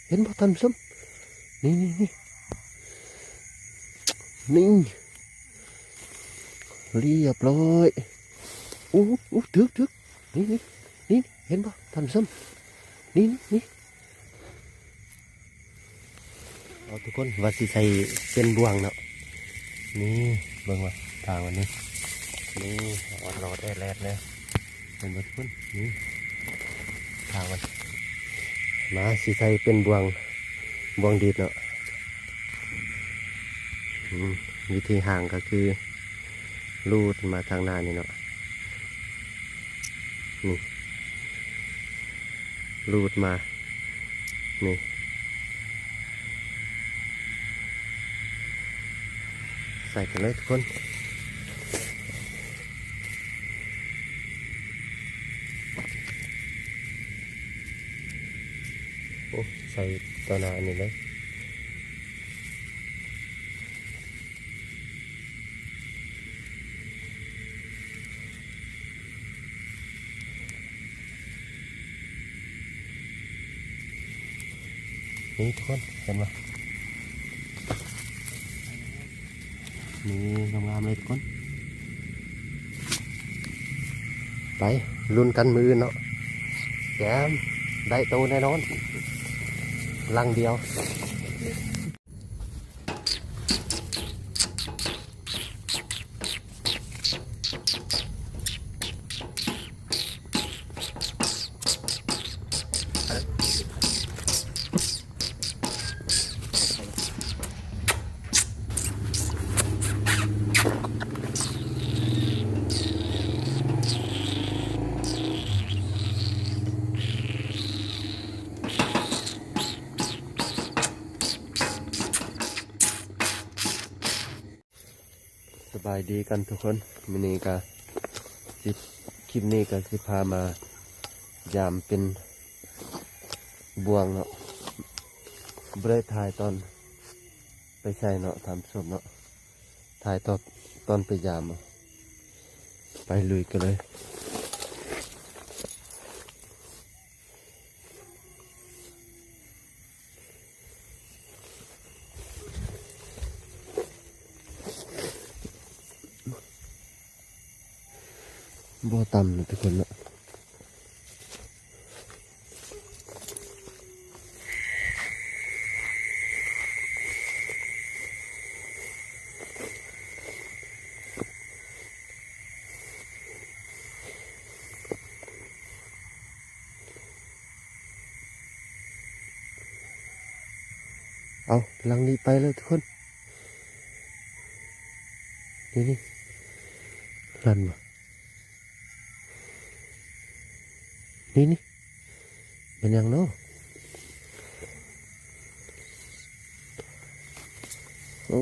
ເຫັນບໍ່ທ່ານຜູ້ຊົມ? ນີ້ ນີ້ ນີ້ ນີ້ ລຽບຮ້ອຍ. ໂອ້ ໂອ້ ຖືກ ຖືກ ນີ້ ນີ້ ນີ້ ເຫັນບໍ່ທ່ານຜູ້ຊົມ? ນີ້ ນີ້ ນີ້. ເອົາ ທຸກຄົນ ວ່າຊິໃສ່ເປັນບ່ວງເນາະ. ນີ້ ເບິ່ງວ່າທາງມັນນີ້ ນີ້ ອອດລອດແອດແລດເລີຍ ເຫັນບໍ່ທຸກຄົນ? ນີ້ ທາງມັນ ມາ ຊິໃສ່ເປັນບ່ວງ ບ່ວງດີດເນາະ. ອືມ ວິທີຫາງກໍຄື ລູດມາທາງໜ້ານີ້ເນາະ ນີ້ ລູດມາ ນີ້ ໃສ່ກັນເລີຍທຸກຄົນ. ໂອ້ ໃສ່ຕໍ່ໜ້າອັນນີ້ເລີຍ. ນີ້ທຸກຄົນ ເຫັນບໍ່? ນີ້ ງາມໆເລີຍທຸກຄົນ. ໄປລຸ້ນກັນມື້ອື່ນເນາະ ແຈມ ໄດ້ໂຕແນ່ນອນ ຫຼັງດຽວ. ສະບາຍດີກັນທຸກຄົນ ມື້ນີ້ກະຊິ ຄລິບນີ້ກະຊິພາມາຢາມເປັນບ່ວງເນາະ ບໍ່ໄດ້ຖ່າຍຕອນໄປໃສ່ເນາະທ່ານຜູ້ຊົມເນາະ ຖ່າຍຕອນ ຕອນໄປຢາມ. ໄປລຸຍກັນເລີຍ. ບໍ່ຕ່ຳນະທຸກຄົນເນາະ. ເອົາ ຫຼັງນີ້ໄປແລ້ວທຸກຄົນ ນີ້ ນີ້ ຫັ້ນບໍ່ ນີ້ ນີ້ ແມ່ນຫຍັງເນາະ? ໂອ້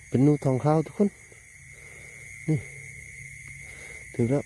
ເປັນໜູທອງຂາວທຸກຄົນ ນີ້ ຖືກແລ້ວ.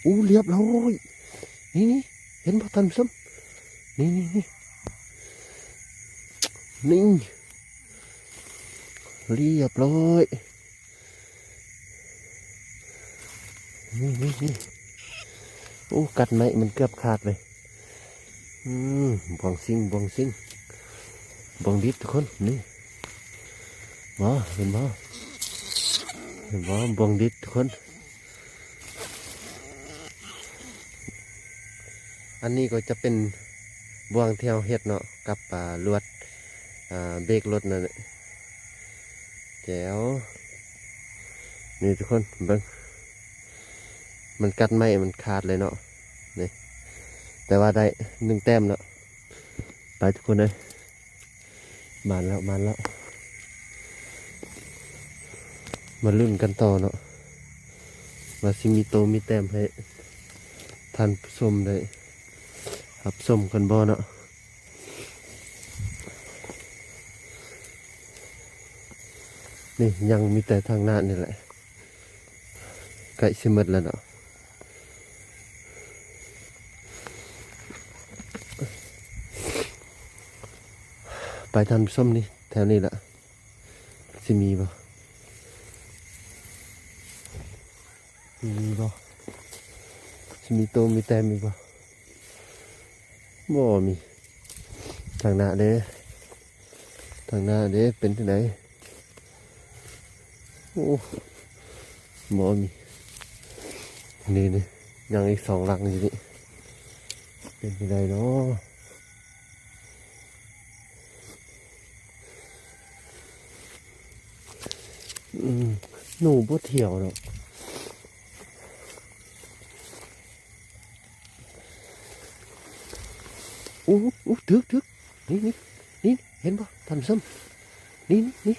ໂອ້ ລຽບຮ້ອຍ ນີ້ ນີ້ ເຫັນບໍ່ທ່ານຜູ້ຊົມ? ນີ້ ນີ້ ນີ້ ນີ້ ລຽບຮ້ອຍ ນີ້ ນີ້ ນີ້ ໂອ້ ກັດໄມ້ມັນເກືອບຂາດເລີຍ. ອືມ ບ່ວງຊິງ ບ່ວງຊິງ ບ່ວງດິດທຸກຄົນ ນີ້ ບໍ່ ເຫັນບໍ່ ເຫັນບໍ່ ບ່ວງດິດທຸກຄົນ. ອັນນີ້ກໍຈະເປັນບ່ວງທີ່ເຮົາເຮັດເນາະ ກັບ ອາ ລວດ ອາ ເບຣກລົດນັ້ນແຫຼະ ແຈວ ນີ້ທຸກຄົນເບິ່ງ ມັນກັດໄມ້ມັນຂາດເລີຍເນາະ ນີ້ ແຕ່ວ່າໄດ້ໜຶ່ງແຕ້ມເນາະ. ໄປທຸກຄົນເອີຍ ມາແລ້ວ ມາແລ້ວ ມາລຸ້ນກັນຕໍ່ເນາະ ວ່າຊິມີໂຕມີແຕ້ມໃຫ້ ທ່ານຜູ້ຊົມໄດ້ຮັບຊົມກັນບໍ່ເນາະ? ນີ້ຍັງມີແຕ່ທາງໜ້ານີ້ແຫຼະ ໃກ້ຊິໝົດແລ້ວເນາະ. ໄປທ່ານຜູ້ຊົມ ນີ້ແຖວນີ້ລະ ຊິມີບໍ່? ມີບໍ່? ຊິມີໂຕມີແຕ້ມອີກບໍ່? ບໍ່ມີ. ທາງໜ້າເດ້ ທາງໜ້າເດ້ ເປັນຈັ່ງໃດ? ໂອ້ ບໍ່ມີ. ນີ້ໆ ຍັງອີກສອງຫຼັງຢູ່ນີ້ ເປັນຈັ່ງໃດເນາະ? ອືມ ໜູບໍ່ທ່ຽວເນາະ. ໂອ້ ໂອ້ ຖືກ ຖືກ ນີ້ ນີ້ ນີ້ ເຫັນບໍ່ທ່ານຜູ້ຊົມ? ນີ້ ນີ້ ນີ້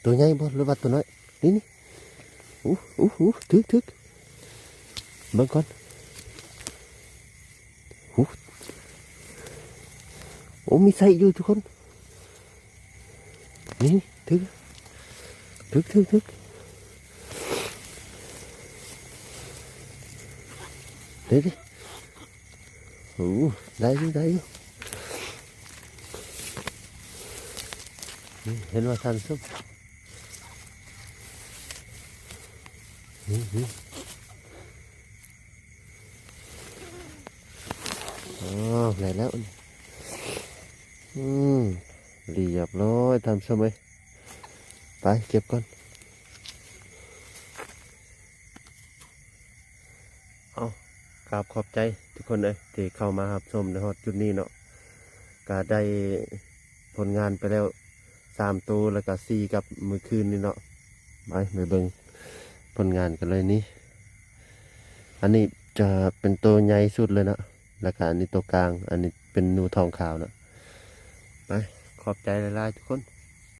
ໂຕໃຫຍ່ບໍ່ ຫຼືວ່າໂຕນ້ອຍ? ນີ້ ນີ້ ໂອ້ ໂອ້ ໂອ້ ຖືກ ຖືກ ເບິ່ງກ່ອນ. ໂອ້ ໂອ້ ມີໄຊຢູ່ທຸກຄົນ. ນີ້ ຖືກ ຖືກ ຖືກ ຖືກ ເດ້ ເດ້. ໂອ້ ໄດ້ຢູ່ ໄດ້ຢູ່. ນີ້ ເຫັນວ່າທ່ານຜູ້ຊົມ ນີ້ ນີ້ ອໍ ໄດ້ແລ້ວ. ອືມ ລຽບຮ້ອຍທ່ານຜູ້ຊົມເອີຍ. ໄປເກັບກ່ອນ. ເອົາ ກາບຂອບໃຈທຸກຄົນເອີຍ ທີ່ເຂົ້າມາຮັບຊົມໄດ້ຮອດຈຸດນີ້ເນາະ. ກະໄດ້ຜົນງານໄປແລ້ວສາມໂຕ ແລ້ວກະສີ່ກັບມື້ຄືນນີ້ເນາະ. ໄປ ໄປເບິ່ງຜົນງານກັນເລີຍນີ້. ອັນນີ້ຈະເປັນໂຕໃຫຍ່ສຸດເລີຍເນາະ ແລ້ວກະອັນນີ້ໂຕກາງ ອັນນີ້ເປັນໜູທອງຂາວເນາະ. ໄປ ຂອບໃຈຫຼາຍໆທຸກຄົນ.